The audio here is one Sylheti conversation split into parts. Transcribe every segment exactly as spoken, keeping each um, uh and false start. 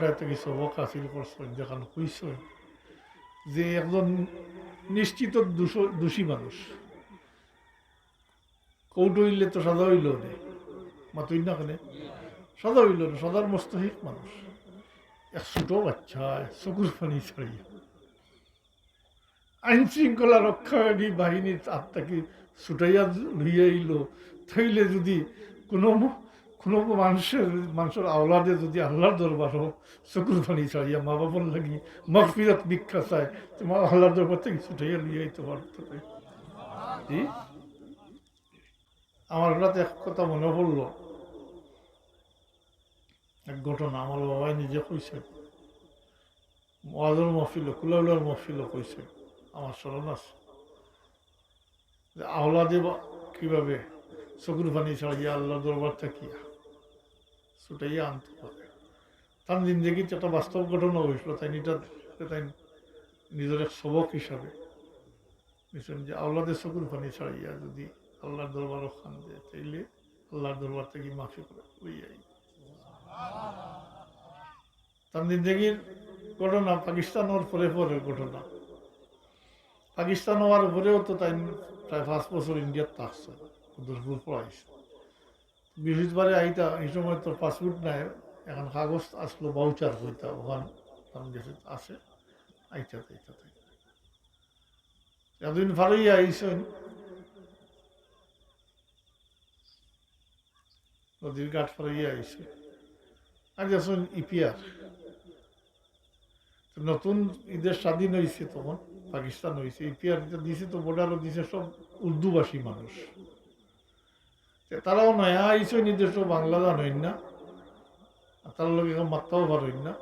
থাকি সবক হাসিল করছইন, যেখান কইছইন যে একজন নিশ্চিত দোষ-, দোষী মানুষ। কোর্ট অইলে তো সাজা অইলো নে, মাতইন না কেনে? সাজা অইলো নে, সাজার মুস্তাহিক মানুষ। এক ছোট বাচ্চায় চকুর পানি ছাড়িয়া আইন শৃঙ্খলা রক্ষাকারী বাহিনীর হাত থাকি ছুটাইয়া লইয়া আইলো, তাইলে যুদি কুনু ম-, কুনু মানষর, মানষর আওলাদে যুদি আল্লার দরবারো চকুর পানি ছাড়িয়া মা বাবার লাগি মাগফিরাত ভিক্ষা চায়, তে মা আল্লার দরবার থাকি ছুটাইয়া লইয়া আইতো পারতো নায়। জি? আমার হঠাৎ এক কথা মনো পড়লো, এক ঘটনা আমার বাবায় নিজে কইছে, ওয়াজর মহফিলো, কুলাউলার মহফিলো কইছে, আমার স্মরণ আছে, যে আওলাদে বা-, কিভাবে চকুর পানি ছাড়িয়া আল্লার দরবার থাকিয়া ছুটাইয়া আনতো পারে। তান জিন্দেগিত একটা বাস্তব ঘটনা অইছিল, তাইন ইটা, তাইন নিজর এক সবক হিসাবে নিছইন যে আওলাদে চকুর পানি ছাড়িয়া যুদি আল্লার দরবারো কান্দে, তাইলে আল্লার দরবার থাকি মাফি করে লইয়া আইবো। তান জিন্দেগির ঘটনা, পাকিস্তান অওয়ার পরে পরের ঘটনা। পাকিস্তান অওয়ার পরেও তো তাইন প্রায় পাঁচ বছর ইন্ডিয়াত থাকছে, দরপুর পড়াইছে। বৃহস্পতিবারে আইতা, ই সময় তো পাসপোর্ট নাই, এখন কাগজ আসলো, ভাউচার কইতা, ওখান তান গেছে আছে, আইতা, আইতা, আইতা। এতদিন ফারইয়া আইছইন, নদীর ঘাট ফারইয়া আইছে। আর গেছইন ইপিআর। তো নতুন ই দেশ স্বাধীন অইছে তখন, পাকিস্তান অইছে। ইপিআর ইটা দিছে তো, বর্ডারও দিছে সব উর্দুভাষী মানুষ। তে তারাও নয়া আইছইন, ই দেশো বাংলা জানইন না, আর তারার লগে কেউ মাততাও পারইন না।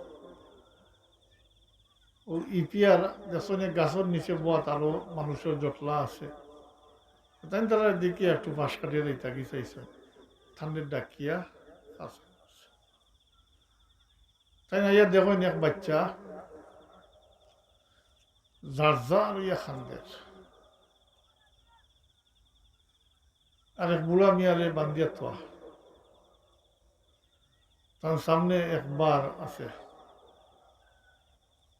ও ইপিআর গেছইন, গাছর নিচে বওয়াত আরো মানুষর জটলা আছে। তাইন তারারে দেখিয়া একটু পাশ কাটিয়া যাইতা কি চাইছইন, তানরে ডাকিয়া কাছে। তাইন আইয়া দেখইন এক বাচ্চা জারজার অইয়া কান্দের, আর এক বুড়া মিয়ারে বান্দিয়া থোয়া। তান সামনে এক বার আছে,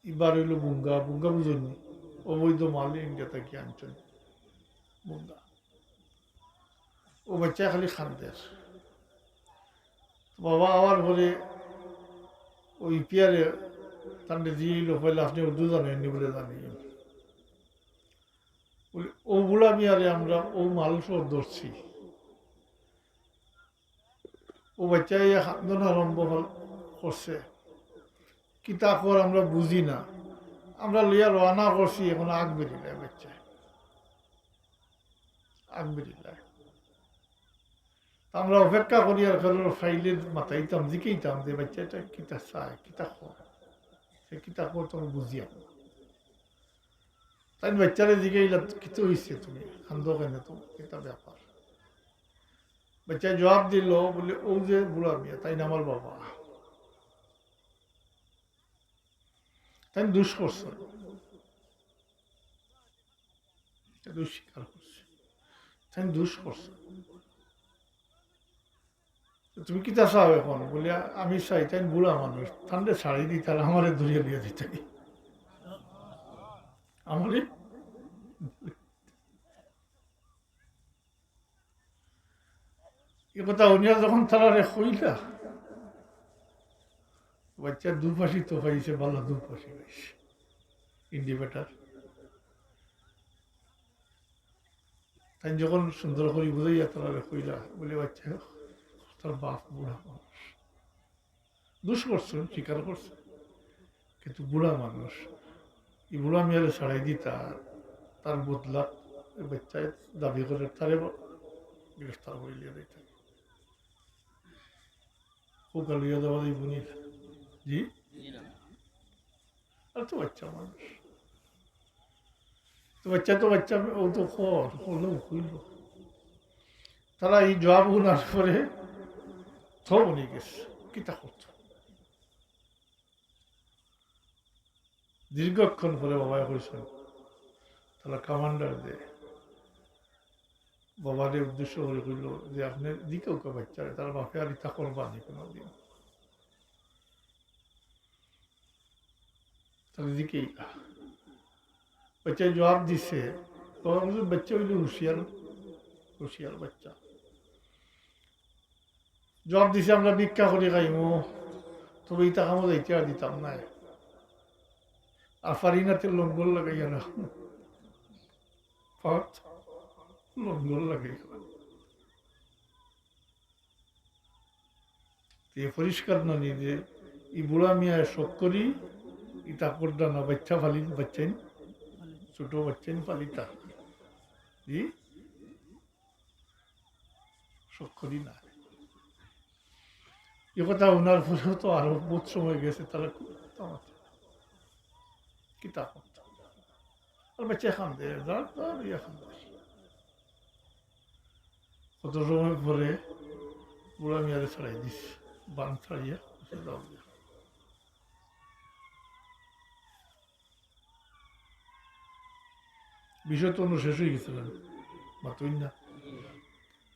ই বার অইলো বুঙ্গা, বুঙ্গা বুঝইন নি? অবৈধ মাল ইন্ডিয়া থাকি আনছইন, বুঙ্গা। ও বাচ্চায় খালি কান্দের। বাবা আওয়ার পরে ও ইপিআরে তানরে জিগাইলো, "পয়লা আপনে উর্দু জানইন নি?" বলে, "জানি।" বলে, "ও বুড়া মিয়ারে আমরা ও মাল সহ ধরছি।" ও বাচ্চায় ইয়া কান্দন আরম্ভ হল, করছে, "কিতা কর আমরা বুঝি না, আমরা লইয়া রওয়ানা করছি, এখন আগ বেরিলায় বাচ্চায়, আগ বেরিলায়। তা আমরা অপেক্ষা করি আর কারোর ফাইলে মাতাইতাম, জিকাইতাম যে বাচ্চায় কিতা চায়, কিতা কর, হে কিতা কর, তো আমরা বুঝিয়ার না।" তাইন বাচ্চারে জিগাইলা, "কিতা অইছে, তুমি কান্দো কেনে, তো কিতা ব্যাপার?" বাচ্চায় জবাব দিলো, বলে, "ও যে বুড়া মিয়া, তাইন আমার বাবা।" তাইন দুষ করছইন, দুষ স্বীকার করছে, তাইন দুষ করছইন। "তুমি কিতা চাও এখন?" বলে, "আমি চাই তাইন বুড়া মানুষ, তানরে ছাড়ি দিতা, আমারে ধরিয়া লইয়া যাইতা কি, আমারে।" ই কথা হুনিয়া যখন তারারে কইলা, বাচ্চা দুপাশি তো পাইছে, ভালা দুপাশি পাইছে, ইন্ডিকেটর। তাইন যখন সুন্দর করি বুঝাইয়া তারারে কইলা, বলে, "বাচ্চা, তার বাপ বুড়া মানুষ, দুষ করছইন, স্বীকার করছইন, কিন্তু বুড়া মানুষ, ই বুড়া মিয়ারে ছাড়াই দিতা, তার বদলা এই বাচ্চায় দাবি করে, তারে গ্রেফতার করি লইয়া যাইতা।" খোকা লইয়া যাওয়া যাইবো নি? জি? জি না। আর তো বাচ্চা মানুষ। তো বাচ্চা তো বাচ্চা, ও তো কর, করলেও কইল। তারা ই জবাব হুনার পরে থ উনি গেছে। কিতা করতো? দীর্ঘক্ষণ পরে বাবায় কইছইন, তারা কমান্ডার দে, বাবারে উদ্দেশ্য করি কইল যে, "আপনে দিকে ওকে বাচ্চারে, তার বাপে আর ইতা করবা নি কোনোদিন।" দিকে বাচ্চায় জবাব দিছে, বাবা বলছে, "বাচ্চা অইলে হুঁশিয়ার, হুঁশিয়ার বাচ্চা।" জবাব দিছে, "আমরা ভিক্ষা করি খাইমু, তবে ইতা কামো যাইতে আর দিতাম না। আর পারি না তে লঙ্গর লাগাইয়া রাখমু।" পাওত লঙ্গর লাগাইয়া। তে পরিষ্কার নানি যে ই বুড়া মিয়ায় শখ করি ইতা করতা না, বাচ্চা ফালি, বাচ্চাইন, ছোট বাচ্চাইন ফালিতা। জি, শখ করি না। ই কথা হুনার পরেও তো আরো বউত সময় গেছে, তারা খুব তামাশা। কিতা করতা? আর বাচ্চায় কান্দে, যার তার ইয়া কান্দে। কত সময় পরে বুড়া মিয়ারে ছাড়াই দিস, বান ছাড়িয়া, সে যাও গিয়া। বিষয় তো অন্য শেষ অই গেছে না, মাতইন না।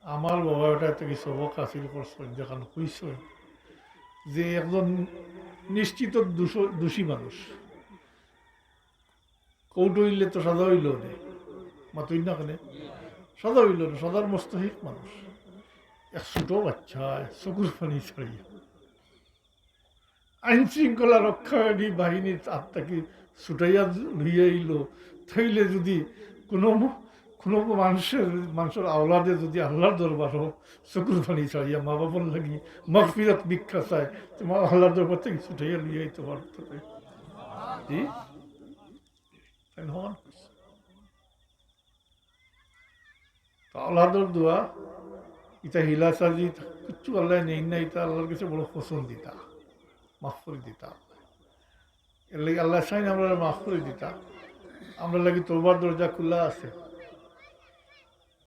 আমার বাবা ওটা থেকে সবক হাসিল করছইন, যেখান কইছইন যে একজন নিশ্চিত দোষ-, দোষী মানুষ, কৌটো অইলে তো সাজা অইলো নে, মাতইন না কেনে? সাজা অইলো নে, সাজার মুস্তাহিক মানুষ। এক ছোট বাচ্চায় চকুর পানি ছাড়িয়া আইন শৃঙ্খলা রক্ষাকারী বাহিনীর হাত থাকি ছুটাইয়া লইয়া আইলো, তাইলে যদি কোনো ম-, কোনো মানুষের, মানুষের আওলাদে যদি আল্লাহর দরবারো চকুর পানি ছাড়িয়া মা বাবার লাগি মাগফিরাত ভিক্ষা চায়, তো মা আল্লাহর দরবার থাকি ছুটাইয়া লইয়া আইতো পারতো না। জি? তাই না? তো আওলাদর দোয়া, ইটা হিলাসাজি, কিচ্ছু আল্লায় নেইন না, ইটা আল্লাহর কাছে বড় পছন্দিতা, মাফ করি দিতা আল্লায়। এর লাগি আল্লায় চাইন আমরারে মাফ করি দিতা, আমরার লাগি তওবার দরজা খুলা আছে।